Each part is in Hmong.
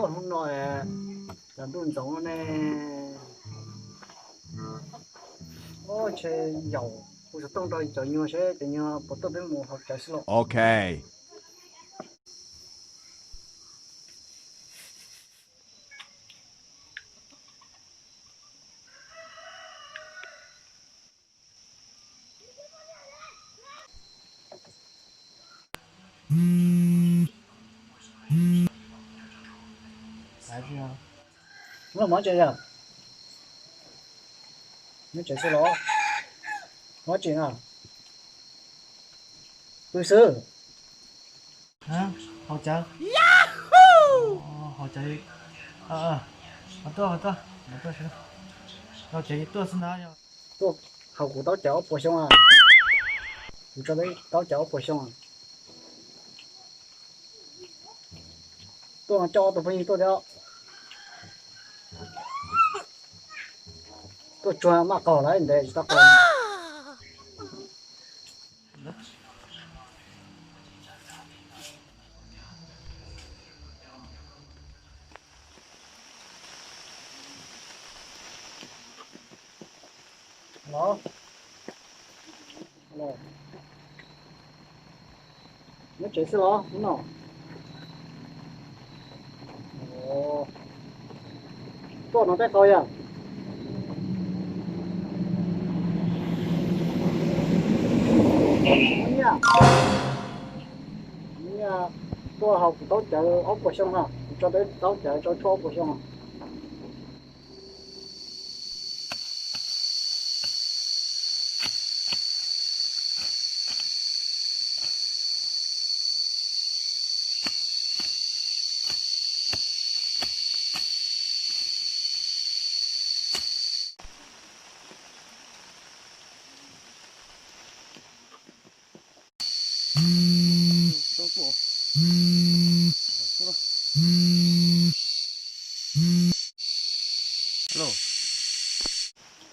Hnub no cov ntuj ntxoov ne. Ntshe yaum hu xov tooj rau cov nyuag seb cov nyuag puas tuaj peb mus haus cawv xwb los. Ok. Muab mov tsev yog, muab tsev xwb los, muab tsev no, pw xwb. Haus cawv, haus cawv, tuaj, tuaj, tuaj, haus cawv tuaj xwb na. Tuaj haus kuv taub cawv ob puas xyoo a, kuv tso taub cawv ob puas xyoo. Tuaj coj ob tug phooj ywg tuaj thiab. Tuaj tsuag maj qaug lawm ntev tsis tau qaug. Nyob tsev xwb los no. Tuaj no peb qau yog. Tuaj haus kuv taub cawv ob puas xyoo no, kuv tso taub cawv tso tshuaj ob puas xyoo no.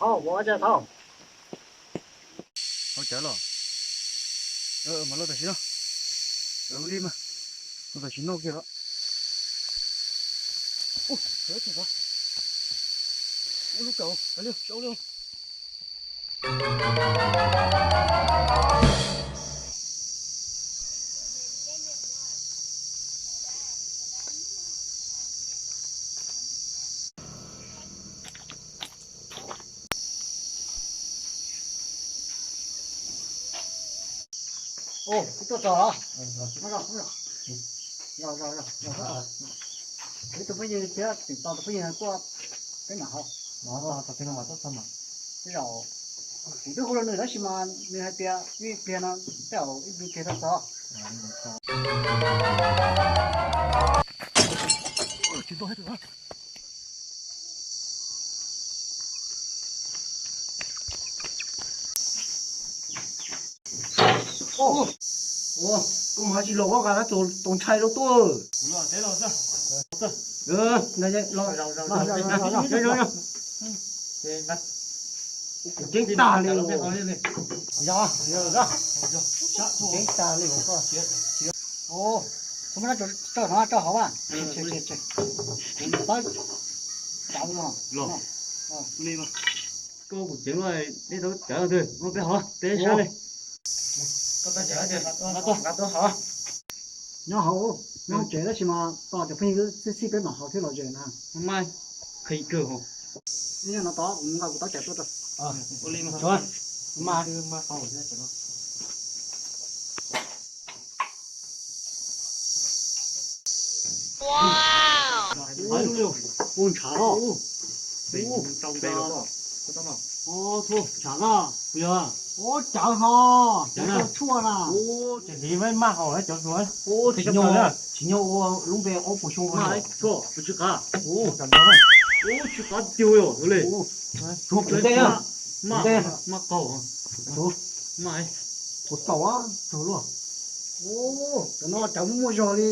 Thov, ua cas thov? Haus cawv los? Mas los tam sim no. Li mas, los tam sim no kiag los. Ub, lub kaus, li, li. Ub, tuaj txog los? Ib tug phooj ywg thiab, tseem tos tus phooj ywg tuaj peb mam haus. Tej zaum kuv twb hu rau nws tab sis mas nws hais tias ib pliag no, tej zaum ib pliag txog. Ua, koj mus tsis los koj nqa tus ntshai rau tuaj. Ceeb tag li. Ceeb tag li. Tus muab rau hauv a. Kuv pab cav los. Koj kuv ceev los, nej tau cav twg muab peb hov peb sab li. Nqa tuaj hov. Nyob hauv, nyob hauv tsev tab sis mas tos cov phooj ywg xib xib peb mam haus thiab los ze na. Mas qhis kawg hos. Nyob no tos kuv nqa kuv taub cawv tuaj tso. Ua li mas. Ua ntshav los. Ua ntshav los. Ua cawv no. Cawv no tshuaj na. Ua cawv hliv maj haus cov hluas. Tsis nyob ua lub npe ob puas xyoo. Ua tsw qav. Ua tsw qav tiag li. Maj qaug. Maj. Kuv tau tug luaj. Cov no cawv muaj muaj zog li.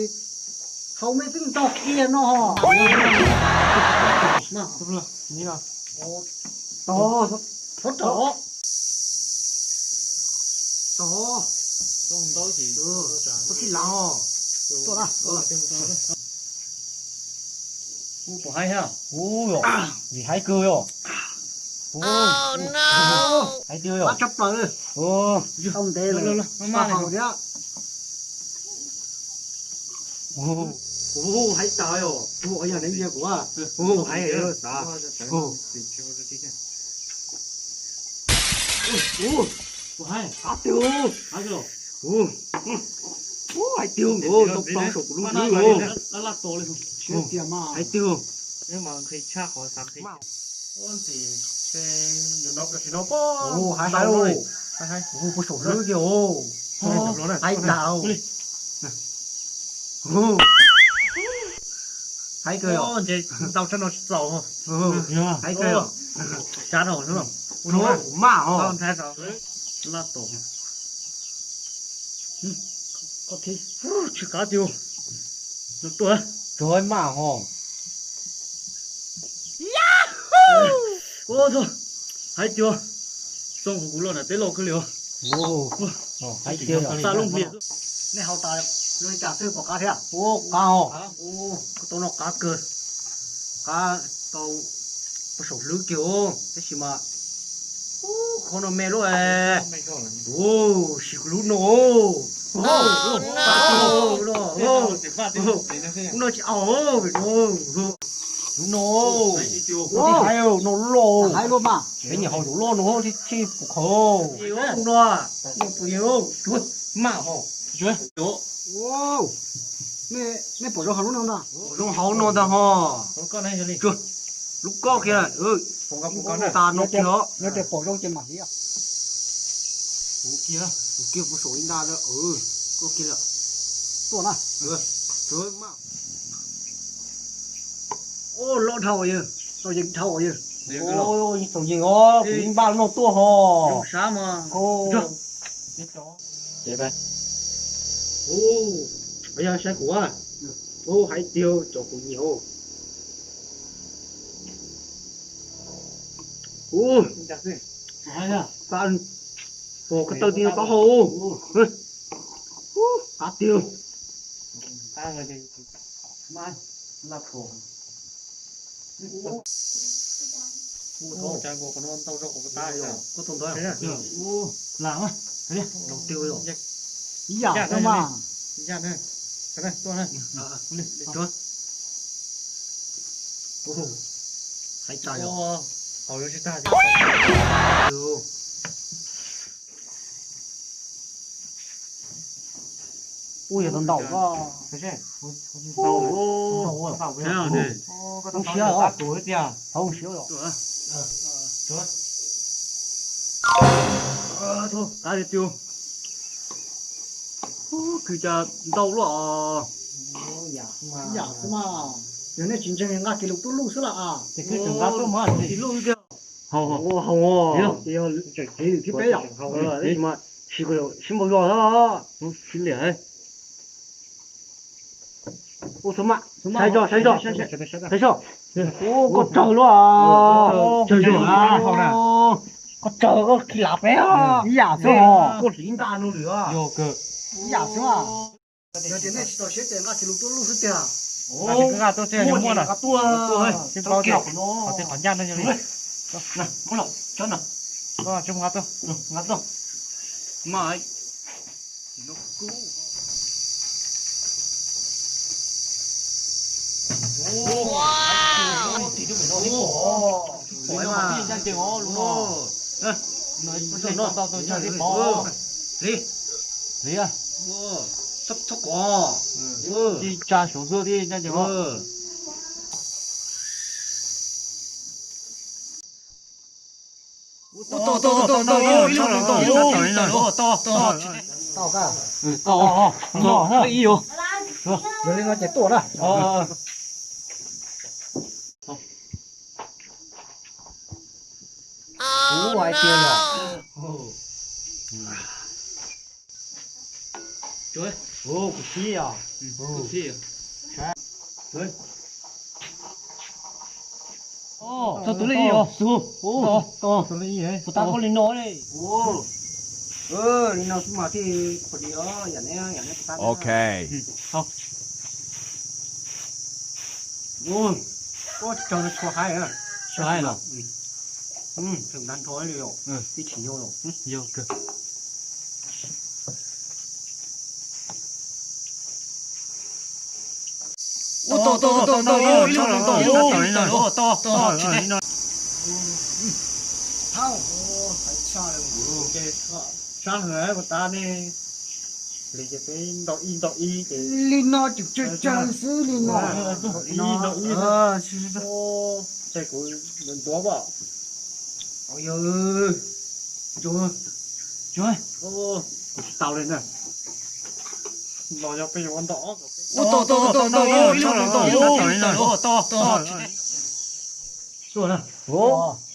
Haus me twb nto kiag no. Thov rau. Tos, tos kij lav os. Tuaj na. Ub, puas haib thiab? Ub, yog vim haib kawg yog. Haib tiag yog. Tshaj plaws. Tau ntev lawm, tau haus thiab. Ub, haib tas yog. Ub, yog neb ntsia kuv. Ub, haib xav. Ub, haib tiag. Ub, haib tiag, ntau plaws saum kuv lub hlwb. Haib tiag. Ub, haib haib, puag saum hlwb kiag os. Haib tas. Haib kawg yog. Ntau tshaj no tsis txaus. Haib kawg yog. Tsav no kuv maj os. Tsis qab tiag. Tuaj, tsuag maj ho. Haib tiag, xoo hauv kuv los nram teb los kawg li os. Haib tiag, xa looj hlias. Nej haus tas zoo li cas xwb, puas qab thiab? Ub, qab os. Koj tau no qab kawg. Qab tau puag saum hlwb kiag os, tab sis mas ub, qhov no me lub. Ub, sim kuv lub no. Ub, no tsis au. Lub no, ub, tsis hais no loj. Peb nyiam haus zaum loj no thiab, pum qhov no. Maj ho. Nej pom zoo hauv lub no ntag. Pom zoo hauv no ntag ho. Lub koj kiag, tas no kiag os. Kuv kiag, kuv kiag puag saum li ntag, koj kiag lawm. Tuaj na. Ub, loj dhau yawg, tau yeej dhau yawg. Tau yeej os, kuv yeej npaj lub no tuaj ho. Ub, yog saib kuv. Ub, hais tiag, cov kuv nyiam. Ub, pom koj taw ti no taub hau. Ub, qab tiag. Ib yam xwb mas. Hais tas yog. Ub, yog tau ntaus ko. Ub, siab os. Thov siab os. Qab tiag. Ub, kws cas ntau luaj os. Ib yam xwb mas. Yog nej tsis ntseeg nqa kiag lus tuaj luj xwb las. Ces kws tseem nqa tuaj mas. Haus, haus, haus. Ces yog tseem kev thib peb yom. Tab sis mas sim kuv sib npaug zog xwb. Ub, xub maj, saib zog, saib zog, saib zog. Ub, koj tsawg luaj. Tsawg zog. Koj tsawg, koj khi lav peb. Ib yam xwb. Koj hliv ntaj no lwm. Ib yam xwb. Yog tias nej tsis txaus siab ces nqa kiag lus tuaj luj xwb tiag. Nqa tuaj xwb, muaj na. Sib paub tias qhov twg qhov ncaj no yog li. Nqa tuaj. Li, li, txhob kov. Ci tsa suav xwb thiab ncaj ncees os. Tau, tau, tau, tau, tau, ib lub tau, ib lub tau, tau, tau, tau, ib yus. Yog li no ces tuaj na. Kuv hais tias yog. Kuv thib os. Tau tus lej ib os. Kuv tas koj li no li. Li no xwb mas thiaj phem li os, yam neb, yam neb puas tab? Ok. Ua, ua tsaug, tshuav haib, tshuav haib los. Tseem dag nrho li os, tib tsis nyuaj los. Ua, tau, tau, tau, tau, tau, tau, tau, tau, tau, tau. Thaum, hais tshaj li, ces sab hwv puas tab ne? Li ces peb ntaus ib ntaus ib ces li no ces tsawg tsawg xwb li no. Ib ntaus ib, ces kuv ntuav ntuav as. Yog, tsis tau li na. Los yog peb yuav ua ntaus ob, ua tau tau tau tau, ib tau tau tau, ib tau tau tau.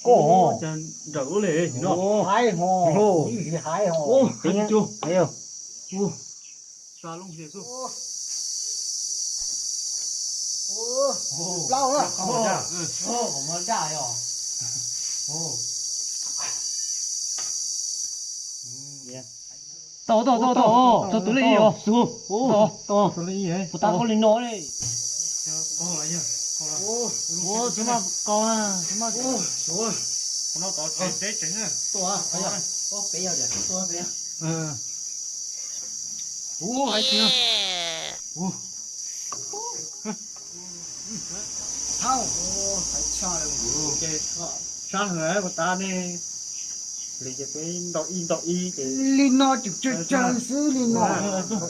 Koj nrawm ua li no, haib hos, haib hos. Plaub na, daj yog. Tau tau tau tau, tau tus lej ib os. Tau, tau. Puas tab koj li no li? Tsis maj kau na, tsis maj kau. Tsev tsev na. Ua, hais tias, ua, thaum, hais tshaj li, ces sab hwv puas tab ne? Li ces peb ntaus ib ntaus ib ces li no ces tsawg tsawg xwb li no.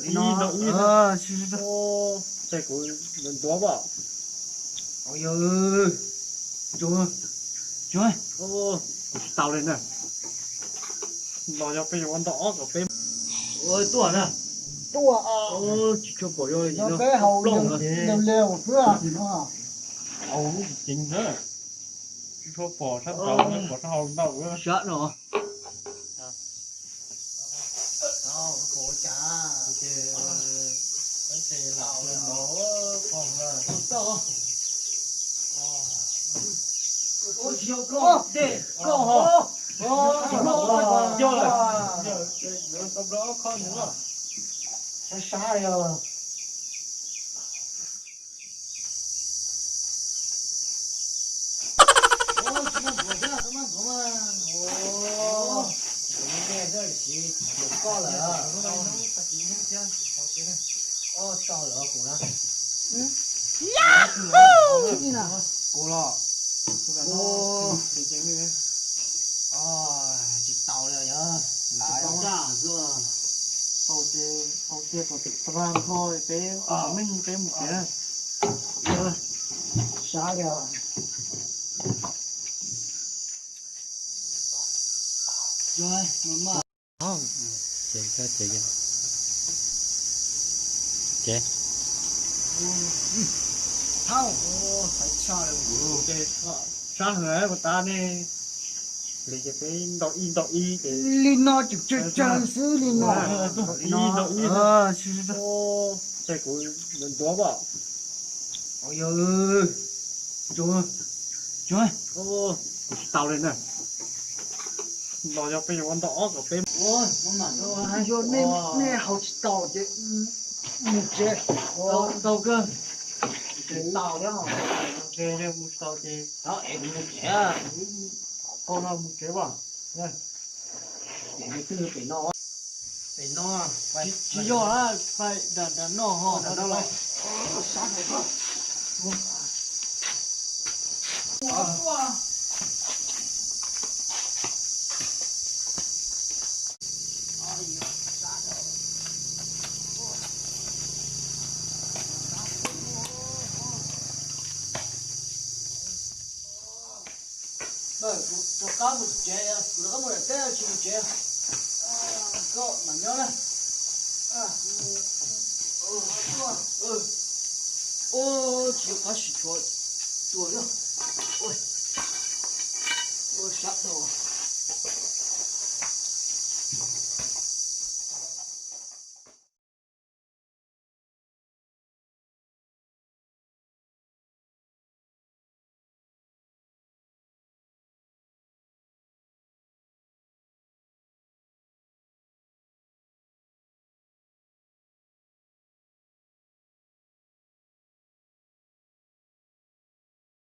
Ib ntaus ib, ces kuv ntuav as. Yog, tsis tau li na. Los yog peb yuav ua ntaus ob kom peb tuaj na. Tuaj, tsis tshua pom yog li no, peb haus liu liu xwb. Haus lub ceev na, tsis tshua pom sab nraud, pom sab hauv ntau. Sab no. Ua, tsis yog koj, dej koj ho. Yog lawm, tau nplog ob khob nws loj. Sab sab li os. Tsis maj ntuav thiab, tsis maj ntuav mas. Ua, tus me dej thiaj siv tus koj lawm. Ua, tau lawm kuv na. Kuv los. Ua, tsis tau li os. Lam tau tiag, tau tiag kom tag nrho peb meej peb mus tsev. Sab li os. Ces, ces, ces. Thaum, hais tshaj li, ces sab hwv puas tab ne? Li ces peb ntaus ib ntaus ib ces li no ces tsawg tsawg xwb li no. Ib ntaus ib, ces kuv ntuav as. Yog, tsis tau li na. Los yog peb yuav ua ntaus ob kom peb, yog nej haus tsis tau ces mus tsev. Tau kawg. Tsis tau thiab, mus tsis tau ces es mus tsev. Koj no mus tsev as. Pem no, tsis yog, pais nram nram no ho. Kuv rov qab mus tsev, kuv rov qab mus daim teb tsis mus tsev. Koj mam nyob na. Ua, tsis yog qab sim tshuav tua thiab. Ua, sab dhau.